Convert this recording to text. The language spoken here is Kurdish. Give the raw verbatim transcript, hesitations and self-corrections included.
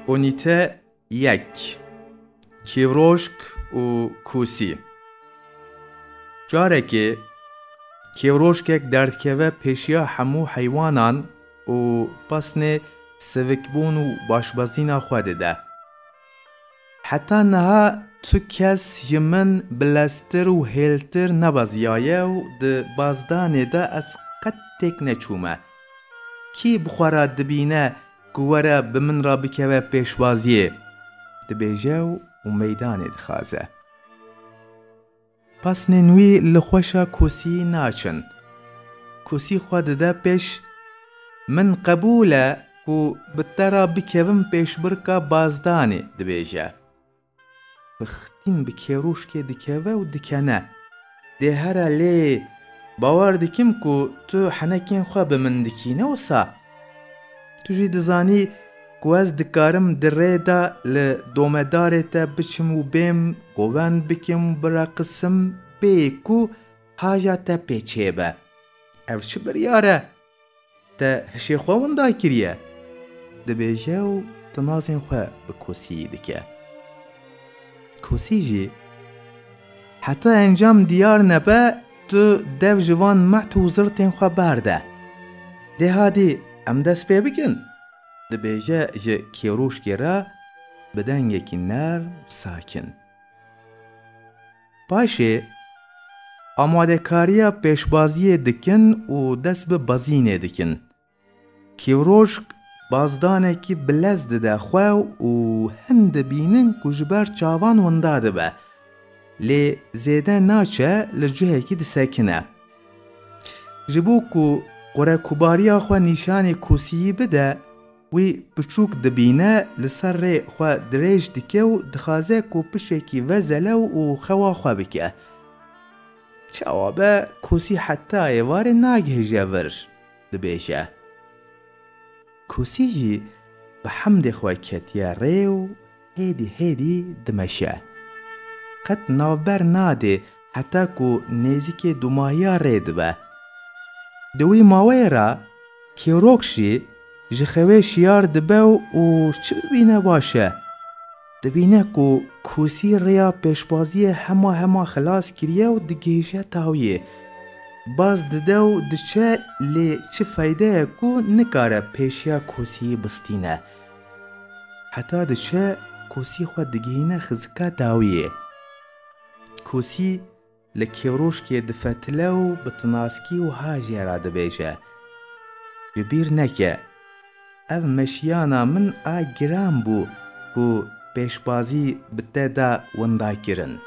Unîte yek. Kêvrojk û kûsî. Carekê kêvrojkek derdikeve pêşiya hemû heywanan û pasnê sivikbûn û başbezîna xwe dide. Heta niha tu kes ji min bileztir û hêltir nebeziyaye û di bazdanê de ez qet têk neçûme. Kî bi xwe re dibîne ku were bi min re bikeve pêşbaziyê, dibêje û meydanê dixaze. Pasnên wî li xweşa kûsî naçin. Kûsî xwe dide pêş, min qebûl e ku bi te re bikevim pêşbirka bazdanê, dibêje. Pixtîn bi kêrûşkê dikeve û dikene. Dê here lê bawer dikim ku tu henekên xwe bi min dikî, ne wisa? Tu jî dizanî ku ez dikarim di rê de li domedarê te biçim û bêm, govend bikim û bireqisim, bê ku haja te pê çêbe. Ev çi biryar e? Te hişê xwe winda kiriye, dibêje û tinazên xwe bi kûsiyî dike. Kûsî jî, heta encam diyar nebe, tu dev ji van meht û zirtên xwe berde. Dê hadî em dest pê bikin, dibêje ji kêrûşkê re bi dengekî nerm û sakin. Paşê amadekariya pêşbaziyê dikin û dest bi bazînê dikin. Kîvrojk bazdanekî bi lez dide xwe û hin dibînin ku ji ber çavan winda dibe. Lê zêde naçe, li cihekî disekine. Ji bo ku qurekubariya xwe nîşanê kûsiyî bide, wî piçûk dibîne, li ser rê xwe dirêj dike û dixwaze ku pişekî vezele û xewa xwe bike. Çawa be, kûsî heta êvarê nagihêje vir, dibêje. Kûsî jî bi hemdê xwe ketiye rê û hêdî hêdî dimeşe. Qet navber nadê heta ku nêzîkê dûmahiya rê dibe. Di wî maweyê re kêrok jî ji xewê şiyar dibe û çi bibîne baş e? Dibîne ku kûsî rêya pêşbaziyê hema hema xilas kiriye û digihîje dawiyê. Baz dide û diçe, lê çi feyde ye ku nikare pêşiya kûsiyî bistîne. Heta diçe, kûsî xwe digihîne xizika dawiyê. Kûsî li kêvrojkê difetile û bi tinaskî wiha jê re dibêje, Ji bîr neke, ev meşiyana min a giran bû ku pêşbazî bi te de winda kirin.